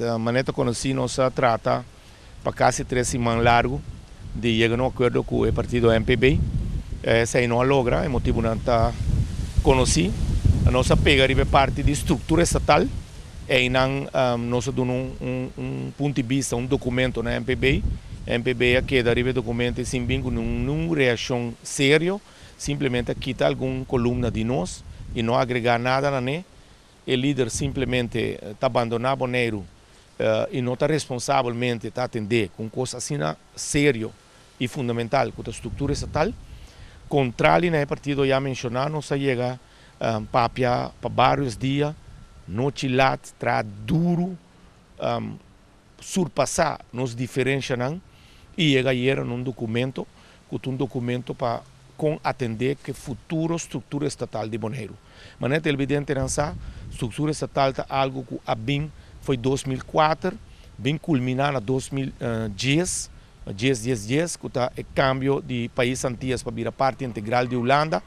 Manera ta konosí nos a trata pa kasi tres siman largu di yega na un akuerdo ku e partido MPB. Esei no a logra, e motibunan ta konosí. Nos a pega riba e parti di struktura estatal, einan nos a duna un punto di bista, un dokumento na MPB. MPB a keda riba e dokumento i sin bin ku ningun reakshon serio, simplemente a kita algun kolumna di nos i no a agregá nada na ne. E lider simplemente ta bandoná Boneiru i no ta responsabelmente ta atendé ku un kos asina serio i fundamental ku ta struktura estatal. Kontrali na e partido ya menshoná nos a yega papia pa bários dia, nochi lat, traha duru, surpasá nos diferenshanan i yega ayera na un dokumento ku ta un dokumento pa kon atendé ku e futuro struktura estatal di Boneiru. Manera televidentenan sa, struktura estatal ta algu ku a bin foi 2004, bin kulminá na 2010, dies dies dies, ku ta e kambio di pais Antias pa bira parti integral di Hulanda,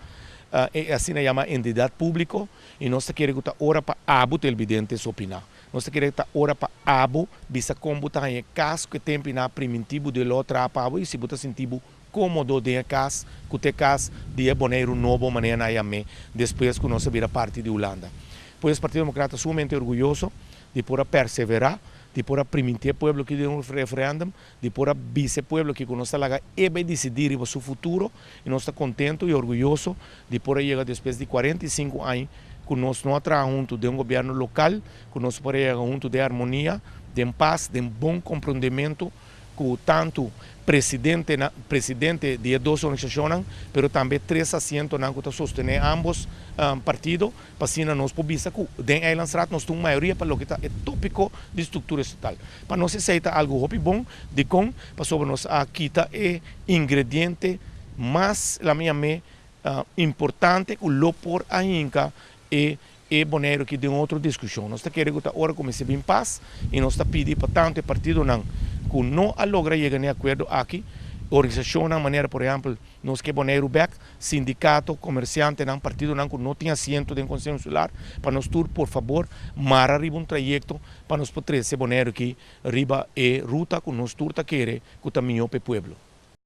e asina yama entidat públiko, i nos ta kere ku ta ora pa abo televidentes opiná. Nos ta kere ta ora pa abo bisa kon bo ta haña e kas ku e tempu i nan a primintí bo di lo traha pa abo i si bo ta sinti bo kómodo den e kas ku ta e kas di e Boneiru nobo manera nan a yam'é despues ku nos a bira parti di Hulanda. Pues Partido Demokrat ta sumamente orguyoso di por a perseverá, di por a primintí e pueblo aki den un referèndum, di por a bisa e pueblo aki ku nos ta laga e bai disidí riba su futuro i nos ta kontentu i orguyoso di por a yega despues di 45 aña ku nos no a traha huntu den un gobièrnu lokal, ku nos por a yega huntu den armonia, den pas, den bon komprondementu ku tantu presidentenan, presidente di e dos organisashonnan, pero tambe tres asientonan ku ta sostené ámbos partido, pa asina nos por bisa ku den Eilandsraad nos tin un mayoria pa loke ta e tópiko di struktura estatal. Pa nos esei ta algu hopi bon, dikon? Pasobra nos a kita e ingrediente mas, laat mi yam'é, importante ku lo por a hinka e e Boneiru aki den otro diskushon. Nos ta kere ku ta ora ku mester bin pas i nos ta pidi pa tantu e partidonan ku no a logra yega na e akuerdo aki, organisashonnan manera por ehèmpel Nos Ke Boneiru Bèk, sindikato, komersiantenan, partidonan ku no tin asiento den Konseho Insular, pa nos tur por fabor mara riba un trayekto pa nos por trese Boneiru aki riba e ruta ku nos tur ta kere ku ta mihó pa e pueblo.